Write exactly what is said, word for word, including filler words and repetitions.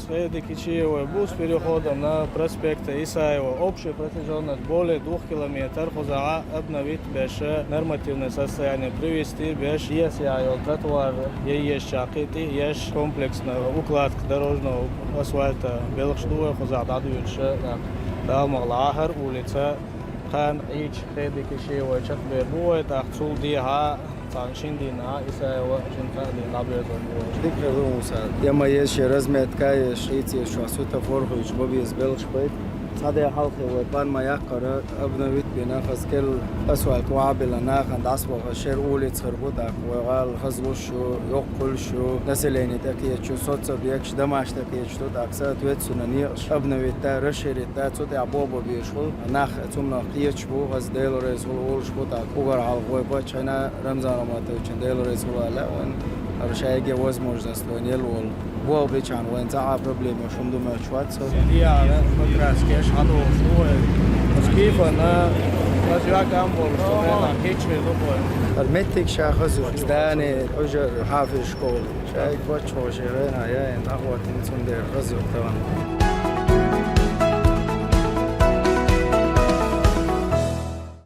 Хедикичиевой бус переходом на проспекта Исаева. Общая протяжённость более двух километр. Кхузахь обновить беш, нормативное состояние привести беш. Ес яйол тротуар еш чакхити, еш комплексная укладка дорожного асфальта белхаш ду вай кхузахь дӀадуьйцуш. Далмагала хӀара улица кхана Ӏийча Хедикичиевой чакхбер бу вай, тӀаккха цул дехьа цхьана шин дийнахьа Исаева шин кхаа дийнахьа дӀабоьрзур бу вай. Дика хир ду, Муса. Я ма еза шен разметка еш, ийца еш чохь светофор хуьйцуш ма беза белхаш байта. Цхьа де хьалхе вай план ма яккхара, обновить бина, хаза керла асфальт вахьабилла нахана дӀасабаха шера улица хир бу, тӀаккха вай гӀала хазлуш ю, йоккхуьлуш ю, население тӀекхеташ ю, соцобъекташ, домаш тӀекхеташ ду, тӀаккха соответственно некъаш обновить да, расширить да, цу тӀехь бобо беш хуьлу, нах цумнах кхеташ бу, хаза Дела реза хуьлу олуш бу, тӀаккха уггар хьалха вай паччахьна Рамзан Раматовична Дела реза хуьлу аьлла вайн, хӀара шайге возможность вайн елла волу. ВогӀу бичахьана вайн цхьа а проблема шун ду моьттуш вац со. Диана, покраски еш хьадогӀуш ду вай. Оцу кийфана, оцу векам болуш, со хенахь кийча хир ду вай. ХӀара меттиг ша хазуш, здание, уже хьафиз школа. Шайга паччахьо шен хенахь яйна, нах ваттина, цундела хазуьйту тахана.